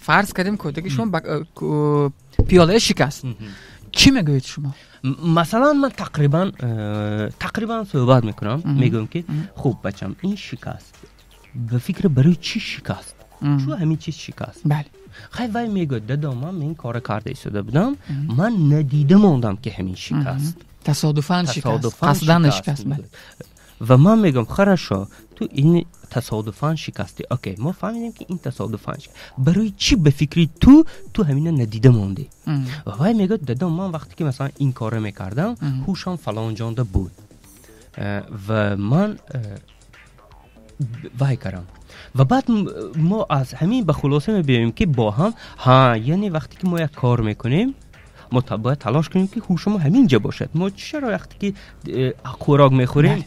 Фарз кардем, кӯдаки шумо пиёлае шикаст, чӣ мегӯед шумо? Масалан, ман тақрибан суҳбат мекунам, мегӯям, ки хуб, бачам, ин шикаст, ба фикр, барои чӣ шикаст, чӯ ҳамин чиз шикаст? Хай, вай мегӯяд: «Дадо, ман ин кора карда истода будам, ман надида мондам, ки ҳамин шикаст». Тасодуфан шикаст, қасдан нашикаст. Ва ман мегӯям: «Хорошо, ту ин тасодуфан шикастӣ, окей, мо фаҳмидем, ки ин тасодуфан. Барои чӣ, ба фикри ту, ту ҳамина надида мондӣ?» Ва вай мегӯяд: «Дадо, ман вақте ки, масалан, ин корро мекардам, ҳушам фалон ҷонда буд ва ман вай кардам». Ва баъд мо аз ҳамин ба хулоса мебиёем, ки бо ҳам, ҳа, яъне вақте ки мо як кор мекунем, мо бояд талош кунем, ки ҳушамо ҳамин ҷа бошад. Мо чаро вақте ки хӯрок мехӯрем,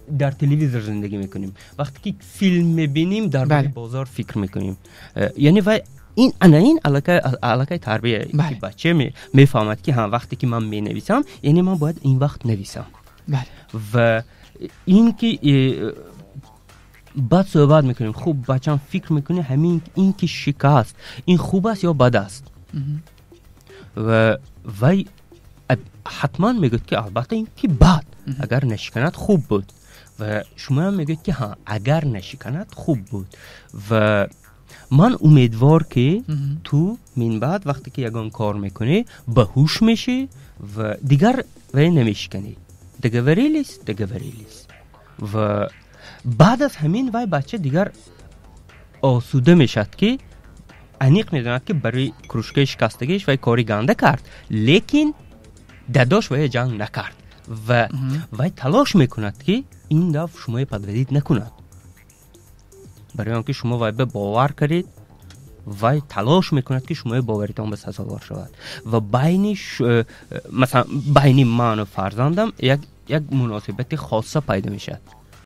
дар телевизор зиндагӣ мекунем, вақте ки филм мебинем, дар бораи бозор фикр мекунем? Яъне вай ин ана ин аллакай тарбия, ки бача мефаҳмад, ки ҳа, вақте ки ман менависам, яъне ман бояд ин вақт нависам. Ва ин ки баъд суҳбат мекунем: «Хуб, бачам, фикр мекунӣ, ҳамин ин ки шикаст, ин хуб аст ё бад аст?» Ва вай ҳатман мегӯяд, ки албатта, ин ки бад, агар нашиканад, хуб буд. Ва шумоам мегӯед, ки ҳа, агар нашиканад, хуб буд. Ва ман умедвор, ки ту минбаъд вақте ки ягон кор мекунӣ, ба ҳуш мешӣ ва дигар вай намешиканӣ. Договорились? Договорились. Ва баъд аз ҳамин вай бача дигар осуда мешавад, ки аниқ медонад, ки барои кружкаи шикастагиш вай кори ганда кард, лекин дадош вая ҷанг накард ва вай талош мекунад, ки ин дафъ шумои подводить накунад. Барои он ки шумо вай ба бовар кардед, вай талош мекунад, ки шумои боваритон ба сазовор шавад. Ва байни масалан, байни ману фарзандам як муносибати хоса пайдо мешавад.